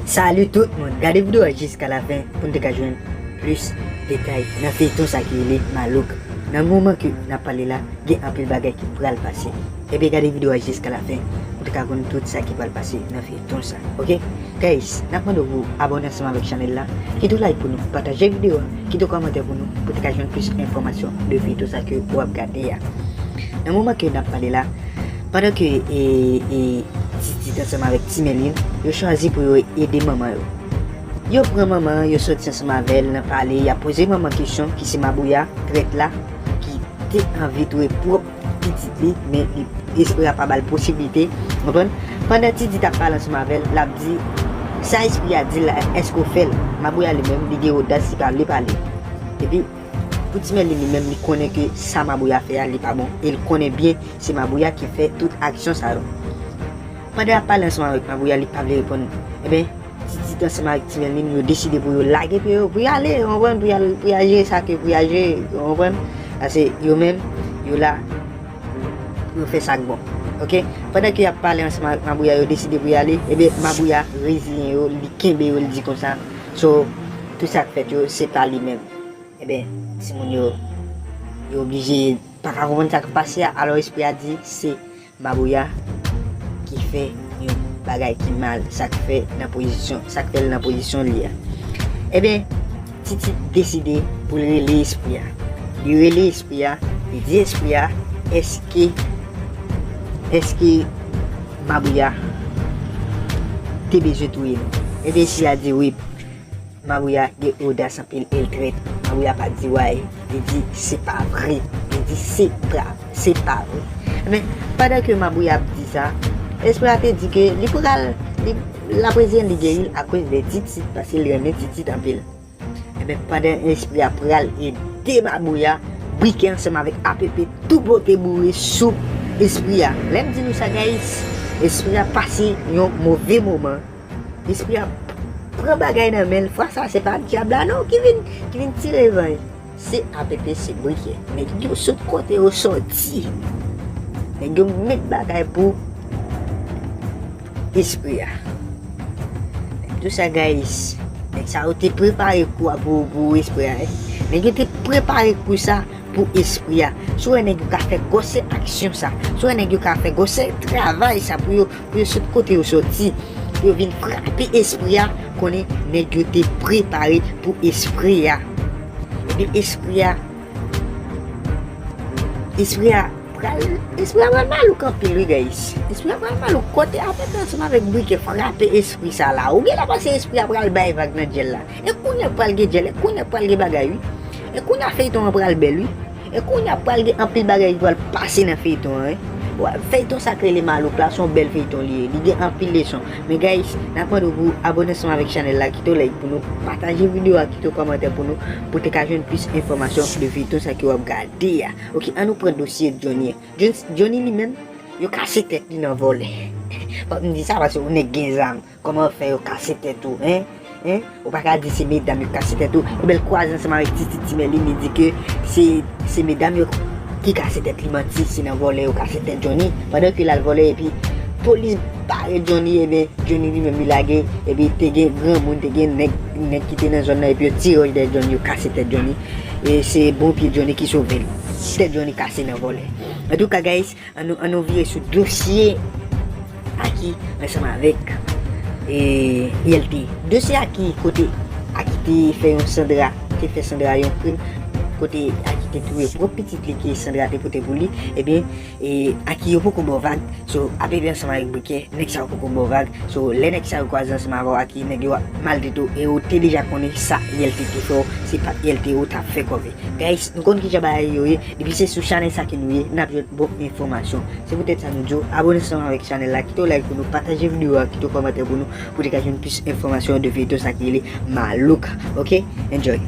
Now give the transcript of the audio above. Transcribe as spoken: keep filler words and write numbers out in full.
Salut tout moun, gade videyo a jiska la fen pou n te ka jwenn plis detay nan feyton sa ki rele Malouk. Nan moman ke n ap pale la, gen anpil bagay ki pral pase. Ebyen gade videyo a jiska la fen pou te ka konn tout sa ki pral pase nan feyton sa. Ok? Guys, n ap mande w pou abòne ansanm avèk chanèl la, kite w like pou nou, pataje videyo a, kite w kòmantè pou nou, pou te ka jwenn plis enfòmasyon de feyton sa ke w ap gade a. Nan moman ke n ap pale la, pandan ke e, e, Titit ansanm avèk Ti Mèlin, yo chwazi pou yo ede manman yo. Yo pran manman an, yo soti ansanm avè l nan pale, y ap poze manman kesyon ki se Mabouya, trèt la, ki te anvi touye pwòp pitit li, men li, espri a pa ba l posiblite, konprann? Pandan Titit ap pale ansanm avè l, l ap di, sa espri a di l la, èske w fè l? Mabouya li menm, li gen odas, li pa vle pale. Epi, pou Ti Mèlin li menm, li konnen ke sa Mabouya fè a, li pa bon, e l konnen byen se Mabouya ki fè tout aksyon sa yo. Pandan y ap pale ansanm avèk Mabouya, li pa vle reponn. Ebyen, Titit ansanm avèk Ti Mèlin, yo deside pou yo lage pye yo, pou y ale, w konprann, pou y al, pou y al jere sa ke pou y al jere, w konprann? Paske yo menm, yo la pou yo fè sa k bon. Ok? Pandan ke y ap pale ansanm avèk Mabouya, yo deside pou y ale, ebyen, Mabouya reziyen yo, li kenbe yo, li di konsa. So, tout sa k fèt yo, se pa li menm. Ebyen, timoun yo, yo oblije pa ka konprann sa k pase a, alò espri a di se Mabouya ki fè yon bagay ki mal, sa k fè nan pozisyon, sa k fè l nan pozisyon li a. Ebyen, Titit deside pou l rele espri a. Li rele espri a, li di espri a, èske, èske Mabouya te bezwen touye nou? Ebyen, espri a di wi. Mabouya gen odas anpil e l trèt. Mabouya pa di way, li di se pa vre. Li di se pa, se pa vre. Men, pandan ke Mabouya ap di sa, espri a te di ke li pral, li, laprezan li geri l akoz de Titit, paske li renmen Titit anpil. Ebyen, pandan espri a pral ede Mabouya, Brikè ansanm avèk A P P tou pote boure sou espri a. Lè m di nou sa, guys, espri a pase yon move moman. Espri a pran bagay nan men l. Fwa sa, se pa dyab la non ki vin, ki vin tire van. Se A P P, se Brikè. Nèg yo sot kote yo soti. Nèg yo met bagay pou espri a. Tout sa, guys, nèg sa yo te prepare kou a pou, pou espri a, eh. Nèg yo te prepare kou sa pou espri a. Si w wè nèg yo ka fè gwosè aksyon sa, si w wè nèg yo ka fè gwosè travay sa pou yo, pou yo sot kote yo soti, pou yo vin frape espri a, konnen nèg yo te prepare pou espri a. Ebyen, espri a, espri a pral, espri a pral malouk anpil, wi, guys. Espri a pral malouk. Kote A P P ansanm avèk Brikè frape espri sa la, ou genlè panse espri a pral bay vag nan dyèl la. E kounye a pral gen dyèl, e kounye a pral gen bagay, wi. E kounye a feyton an pral bèl, wi. E kounye a pral gen anpil bagay ki pral pase nan feyton an, wi. Wa, feyton sa k rele Malouk la, se yon bèl feyton li ye. Li gen anpil leson. Men guys, n ap mande w pou abòne ansanm avèk chanèl la, kite w like pou nou, pataje videyo a, kite w kòmantè pou nou, pou te ka jwenn plis enfòmasyon de feyton sa ke w ap gade a. Ok, ann nou pran dosye Johnny. Johnny, Johnny li menm, yo kase tèt li nan vòlè. Fòk m di sa paske yon nèg gen zam. Kòman fè yo kase tèt ou, en? En? Ou pa ka di se medam yo kase tèt ou. Ebyen, l kwaze ansanm avèk Titit Ti Mèlin, li di ke se, se medam yo ki kase tèt li, manti, se nan vòlè yo kase tèt Johnny. Pandan ke l al vòlè, epi polis bare Johnny, ebyen, Johnny li menm li lage, epi te gen granmoun, te gen nèg, nèg ki te nan zòn nan, epi yo tire wòch dèyè Johnny, yo kase tèt Johnny. E se bon pye Johnny ki sove l. Tèt Johnny kase nan vòlè. Antouka, guys, Ann nou, ann nou vire sou dosye Aki ansanm avèk, e, I L T. Dosye Aki kote Aki te fè yon Sandra, te fè Sandra yon krim, kote Aki te touye pwòp pitit li ke Sandra te pote pou li, ebyen, e, Aki yo poko ba w vag, so, A P P ansanm avèk Brikè, nèg sa yo poko ba w vag, so, lè nèg sa yo kwaze ansanm avè w Aki, nèg yo ap maltrete w, e ou te deja konnen sa I L T te fè w, se pa I L T ou t ap fè kòve. Guys, nou konn kijan bagay yo ye, depi se sou chanèl sa ke nou ye, n ap jwenn bon enfòmasyon. Se poutèt sa nou di w, abòne ansanm avèk chanèl la, kite w like pou nou, pataje videyo a, kite w kòmantè pou nou, pou te ka jwenn plis enfòmasyon de feyton sa ki rele Malouk. Ok? Enjoy.